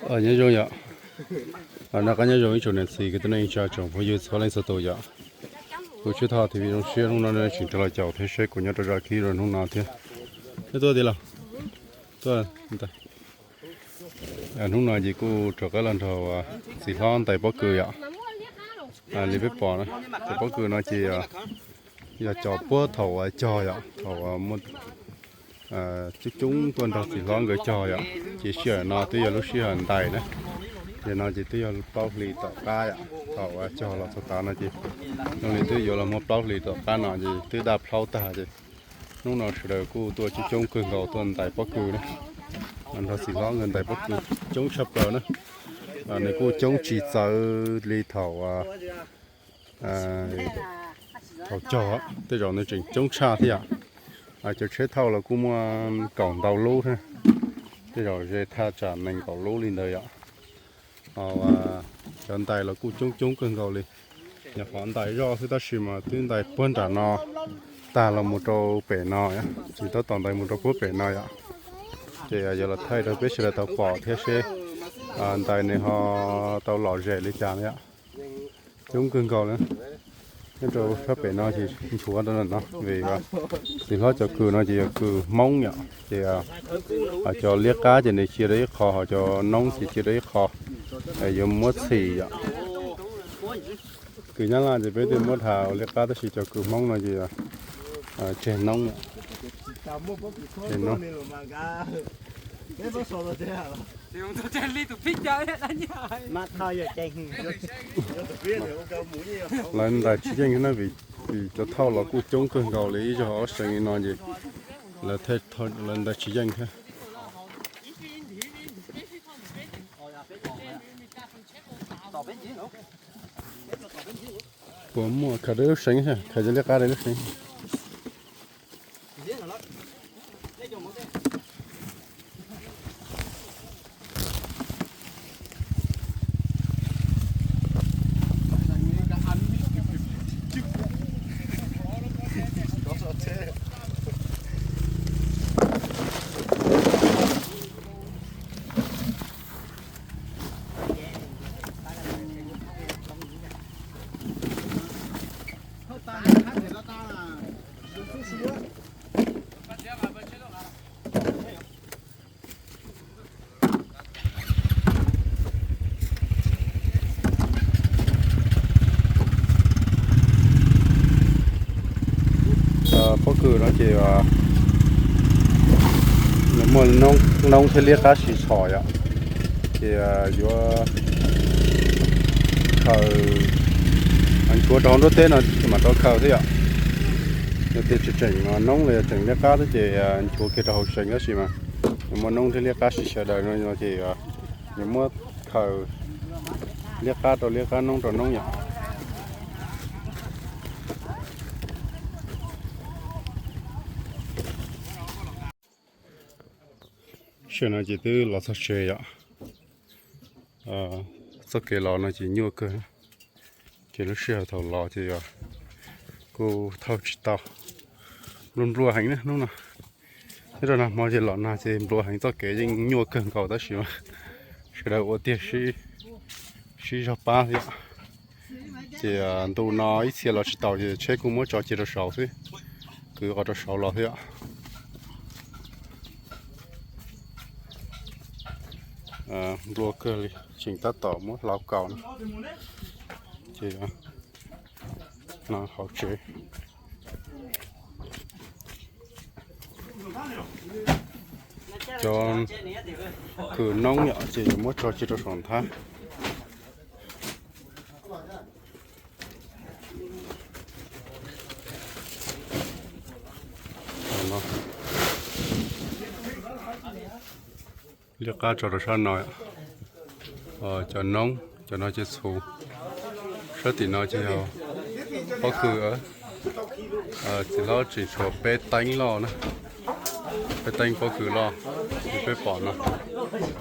Nyob zoo yom, noj qab nyob zoo ib tsoom niam txiv kwv tij neej tsa tsoom phooj ywg txhua leej txhua tus yom. Kuv Tswb Thoj TV zoo siab hnub no tseem rov los caum thiab seb kuv nyob rau zaj kib rau hnub no thiab. Neb tuaj tiag los? Tuaj. Hnub no ces kuj rov qab los nrog txiv hlob ntais pob kws yom. Li peb pom na, cov pob kws no ces yog cov puab thaum uas cog yom, thaum uas muaj coob coob tuaj nrog txiv hlob nkawd cog yom, ces sij hawm no twb yog lub sij hawm ntais na. Ces no ces twb yog plaub hlis tom qab yom, thaum uas cog los txog tav no ces zoo li twb yuav los muaj plaub hlis tom qab no ces twb daj plhaub tag ces hnub no sawv daws kuj tuaj coob coob kawg nkaus tuaj ntais pob kws na. Nrog txiv hlob nkawd ntais pob kws coob tshaj plaws na. Nws kuj coob tsis txawv li thaum thaum cog, tej zaum nws tseem coob tshaj thiab yom. Cov tsheb thauj los kuj muaj kaum ntau lub thiab, tej zaum ze thaj tsam nees nkaum lub li ntawd yom. Cov ntais los kuj coob coob kawg nkaus li. Nyuam qhuav ntais zoj xwb tab sis mas twb ntais puag nram no tag los mus rau pem no, tsis tab tom ntais mus rau puag pem no yom. Ces yuav los thaij rau peb sawv daws tau pom thiab seb ntais nws ho tau lom zem li cas na yom. Coob kawg nkaus li. Nyob rau sab pem no ces nchuav rau no vim txiv hlob cov kws no ces yog kws Hmoob yom, ces cov liab qab ces nws cia rau ib qho, ho cov noob ces cia rau ib qho, yuav muab txhim yom. Kws Nyab Laj ces peb twb muab dhau liab qab tab sis cov kws Hmoob no ces tseg noob. Lawv ntais tsis yeej thiab na vim cov thauj los kuj coob kawg nkaus li, ib zaug ob seev li no ces lawv ntais tsis yeej thiab. Puas muaj khaws dawb lub seev, khaws cov liab qab dawb lub seev. Pob kws no ces nws muaj noob thiab liab qab sib txhom yom, ces yuav khaws, nchuav rau hauv nruab teb no mam rov khaws thiab yom. Yog tias tseem tseem noob los yog tseem liab qab thiab ces nchuav kiag rau hauv seev tab sis mas nws muaj noob thiab liab qab sib sawv daws no ces yuav muab khaws liab qab rau liab qab, noob rau noob yom. Sij hawm no ces twb los txog tsev yom. Txoj kev los no ces nyuaj kawg, ces lub sij hawm thaum los ces kuj thauj tsis tau. Nplua nplua heev na hnub no. Nyob rau nag hmo ces los nag ces nplua heev, txoj kev yeej nyuaj kawg nkaus tab sis mas sawv daws ua tiag sib zog pab thiab. Ces ntu no ib txhia los tsis tau ces tsheb kuj muab tso cia rau saud xwb, kwv qhov rau saud los thiab. Nplua kawg li, tseem tab tom muab hlau kaus no. Ces no hauv tsev. Cov kws noob yom ces yuav muab tso cia rau saum nthab. Liab qab tso rau sab no, cov noob, cov no ces txhuv, sab tim no ces yog pob kws. Txiv hlob tseem tshuav peb teeb loj na, peb teeb pob kws loj li peb pom no.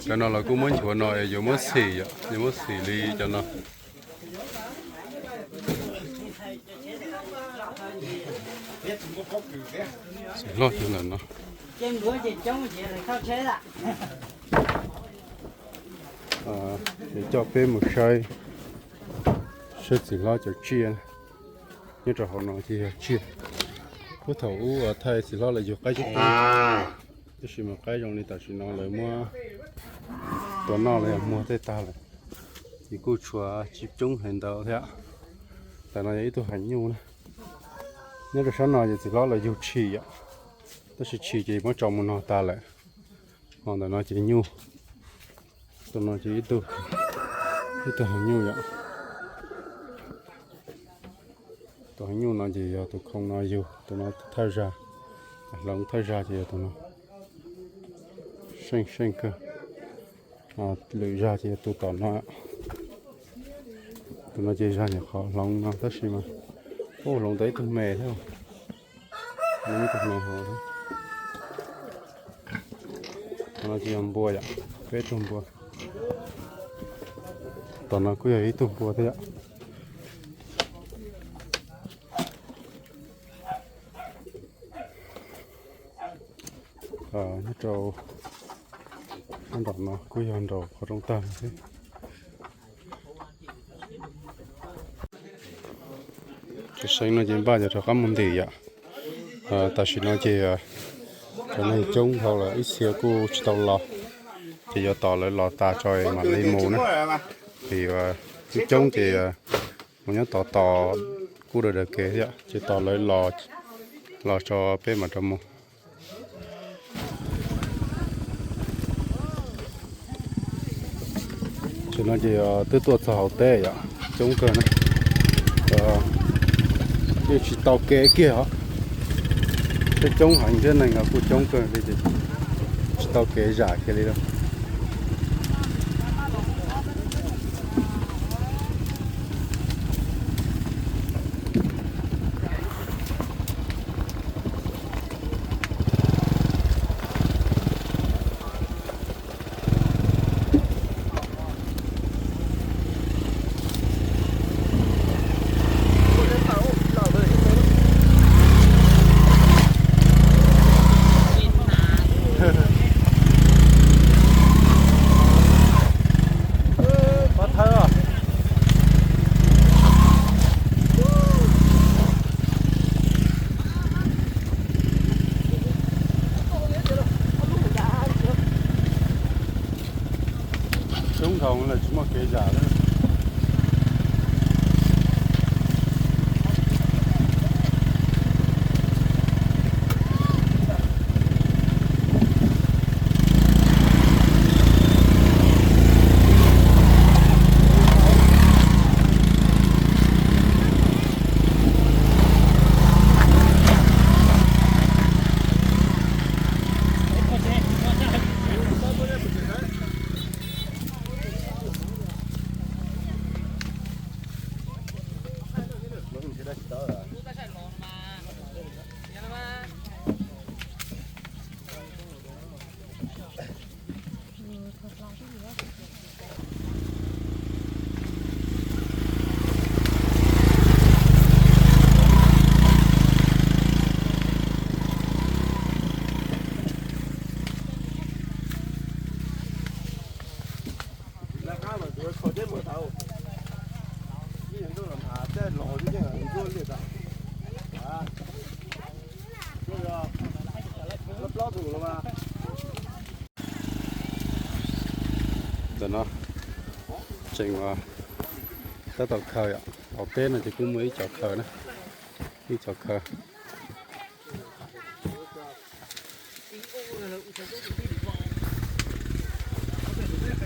Cov no los kuj muab nchuav no es yuav muab txhim yom, yuav muab txhim li cov no. Txhim loj cov ntawm no. Ces nchuav ces coob ces lawv thauj tsheb lawm. Ces coj peb mus saib, saib txiv hlob cov tsiaj nyob rau hauv no ces yog tsiaj. Puag thaum ub thaij txiv hlob lawv yug qaib coob coob, tab sis mas qaib zoo li tam sim no lawv muab tua noj los yog muag tej tag lawm, ces kuj tshuav tsis coob heev ntau thiab. Ntawm no yog ib tug heev nyuj na. Nyob rau sab no ces txiv hlob lawv yug tshis yom, tab sis tshis ces muab tso mus nog tas lawm. Ho ntawm no ces nyuj, tus no ces ib tug, ib tug heev nyuj yom. Tus heev nyuj no ces yog tus khoo no yug, tus no thawj zag, hloov thawj zag ces yog tus no, seej seej kawg. Lwm zag ces yog tus tom no. Tus no ces zag nyuam qhuav hloov no tab sis mas, ub, hloov tau ib tug me thiab. Ib tug me hauv. Tus no ces yog npua yom, peb tug npua. Tom no kuj yog ib tug npua thiab yom. Nyob rau sab nraum no kuj yog nraum qhov rooj tag no xwb. Tshwj xeeb no ces npaj yuav rov qab mus ntim yom. Tam sim no ces cov neeg coob dhau lawm, ib txhia kuj tsis tau los, ces yuav tos lawv los tas tso mam li mus na. Vim coob coob ces mus nyob tod tos kuj daws daws kev thiab, ces tos lawv los tso peb mam rov mus. Tam no ces twb tuaj txog hauv teb yom, coob kawg na. Yeej tsis tau kev kiag os. Tej coob heev thiab neeg los kuj coob kawg li ces tsis tau kev zam kiag li lauj. Coob dhau lawm tsis muaj kev zam li. Ntawm no tseem tab tom khaws yom, hauv teb no ces kuj muaj ib co khaws na, ib co khaws.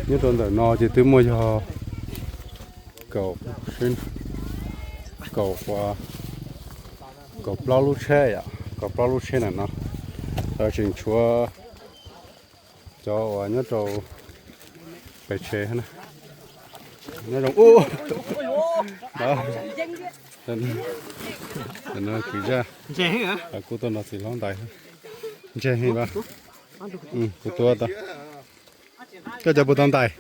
Nyob rau ntawm no ces twb muaj yog kaum, kaum, kaum plaub lub tsheb yom, kaum plaub lub tsheb ntawm no. Tseem tshuav cov uas nyob rau pem tsev na. Nyob zoo ub. Ntawm no kwv zaj kuj tuaj nrog txiv hlob ntais. Ntse heev los? Kuv tuaj tau. Koj cov puas tau ntais?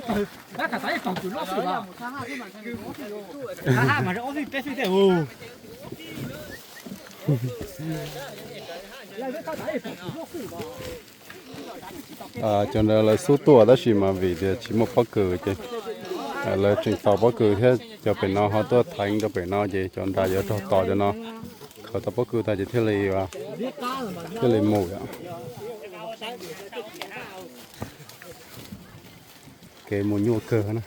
Cov ntawd lawv xub tuaj tab sis mas vim tias tsis muaj pob kws ces lawv tseem faus pob kws thiab cov pem no ho tuaj theev rau pem no ces cov nrad yuav raug tos cov no. Khaws tau pob kws tag ces thiaj li, thiaj li mus yom. Kev mus nyuaj kawg na.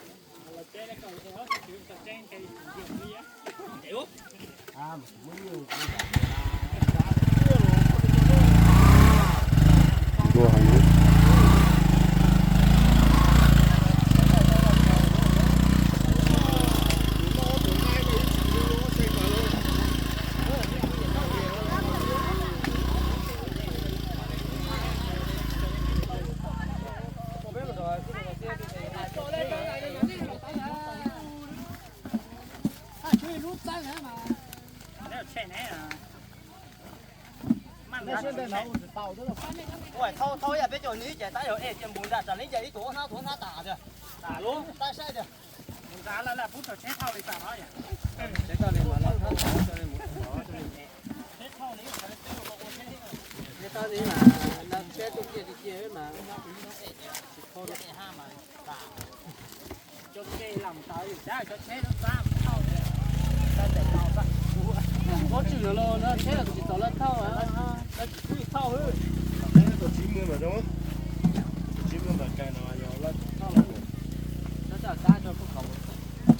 Thauj, thauj ib yam peb caug nws ces tab yog ej cia npu nram tsam li ces ib tuv hnab tuv hnab tas tiag. Tab saib tiag.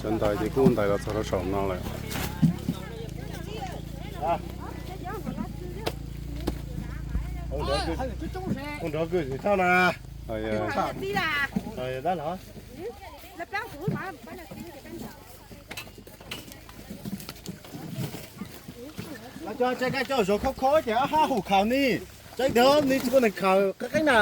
Cov ntais ces kuj ntais los txog rau saum no lawm. Ua nrov kws thauj na. Cov tsev koj coj zov khob khob ces hab hum khaus ni, tseeb tiag ni tsis muaj neeg khaws qeeb qeeb na.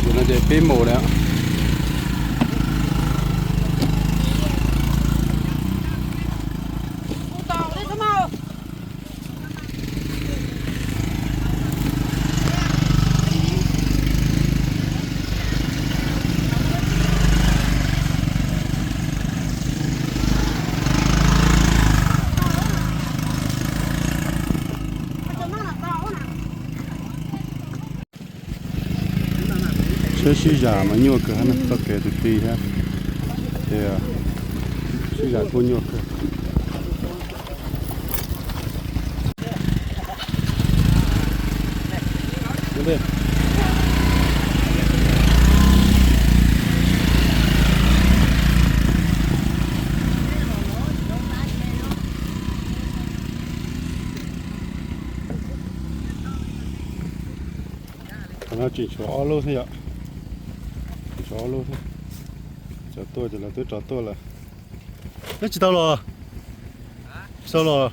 Tus no ces pib mus lawm. Tsheb sib zam mas nyuaj kawg, txoj kev ti ti thiab, ces sib zam kuj nyuaj kawg. Qhov no tseem tshuav ob lub thiab yom. Tseem tshuav ob lub thiab. Cov tuaj ces lawv twb rov tuaj lawm. Neb tsis tau los? Tsis tau los.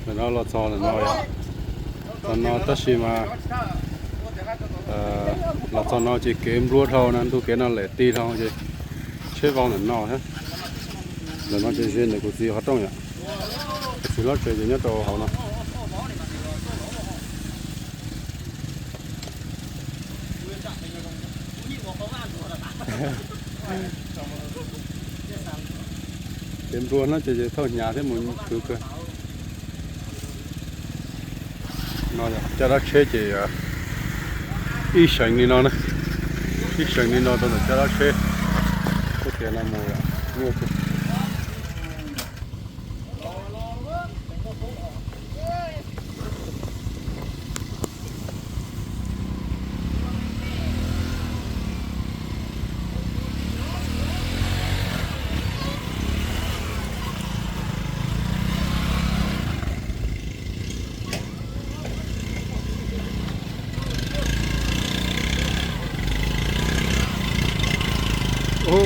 Ntawm no los txog ntawm no, txog no tab sis mas los txog no ces kev nplua dhau na, ntu kev no lem ti dhau ces tsheb vau ntawm no thiab. Ntawm no ces ze ntawm kuv txiv qhov rooj yom. Kuv txiv lub tsev ces nyob rau hauv no. Kev nplua no ces thauj hnyav thiab mus khwv kawg. No caj dab tsheb ces ib seem li no na, ib seem li no rau ntawm caj dab tsheb. Txoj kev no mus nyuaj kawg.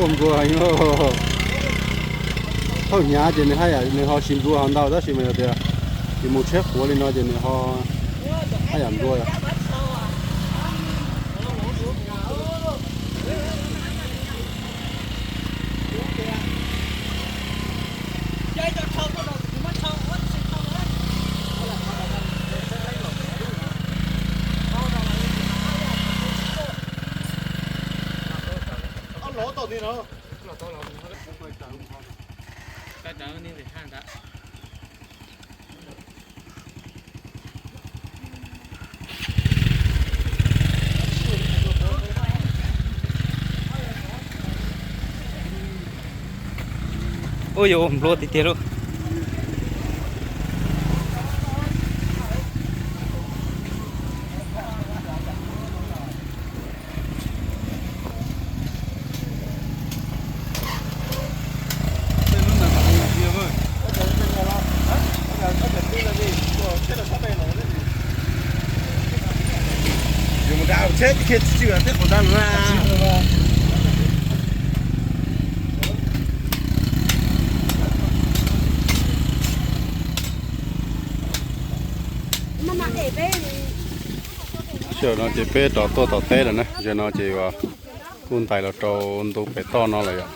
Nplua heev. Thaum hnyav ces nws haj yam nws ho tsis nplua heev ntau, tab sis mas yog tias nws mus tsheb qhuav li no ces nws ho haj yam nplua. Ua yuav nplua tiag tiag lauj. Tam sim no ces peb rov tuaj tom teb lawm na, tam sim no ces kuj ntais los rau ntu pem toj no lawm yom.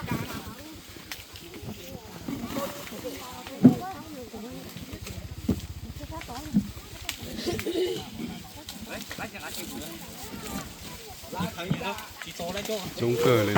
Coob kawg li.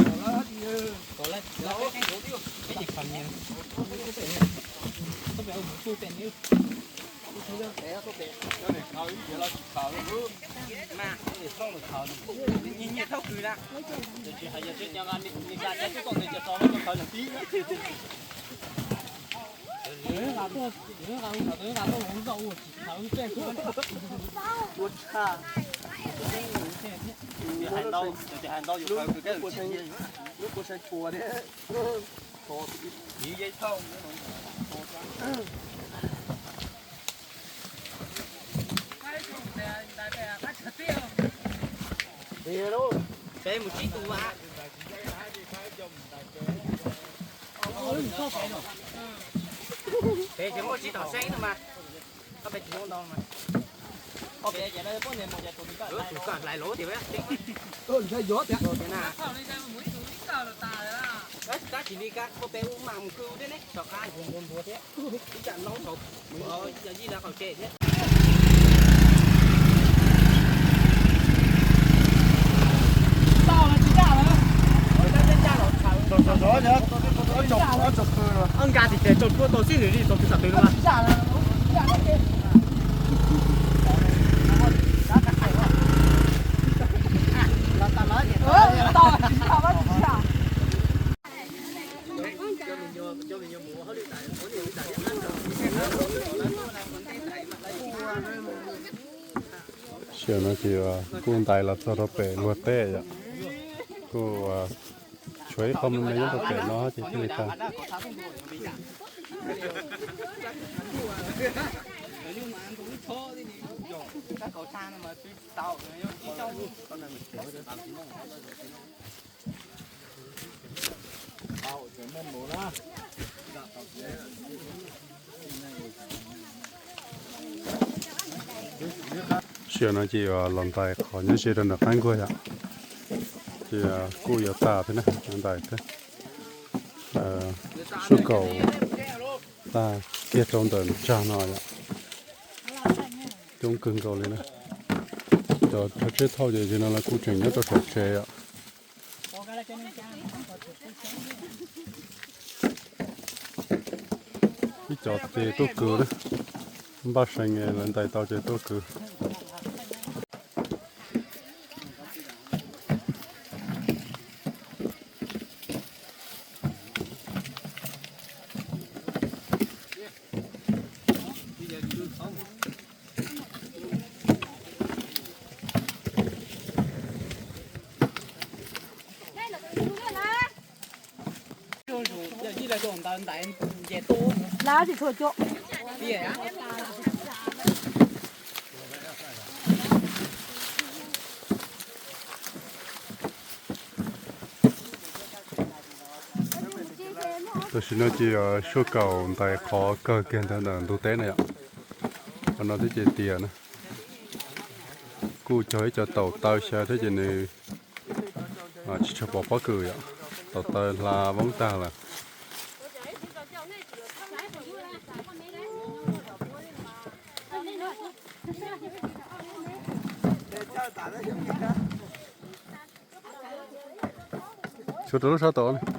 Tab sis li kab koj peb ub mas mus kwj ub thiab ne, rov qab ntuav ntuav thiab. Ib tsam no thaum yog yij lawv qaum tsev thiab. Nkag tim tes tsaus tsuag tau xwb nws li tau kwv xam twg no mas. Tam sim no ces kuj ntais los txog rau pem luag teb yom. Kuj tshuav ib qho me me nyob rau pem no ces thiaj li tau. Tam sim no ces yuav los ntais qhov nyob ze rau nram qab nkuaj yom. Ces kuj yuav tas thiab na, ntais thiab. Suab kaum tag kiag rau ntawm tsag no yom. Coob kawg nkaus li na. Cov thawj tsheb thauj ces tam sim no lawv kuj tseem nyob rau saum tsev yom. Ib cov ces tuaj kwv na, npaj seev lawv ntais tau ces tuaj kwv. Tam sim no ces yog suab kaum ntawm qhov kawg kiag ntawd ntawm ntug teb na yom. Qhov no thiab ces tias na, kuj cog ib co taum taw xyaw thiab ces nws tsis tshua pom pob kws yom. Taum taw hla voob tag lawm. Tshuav rau lub sab tod.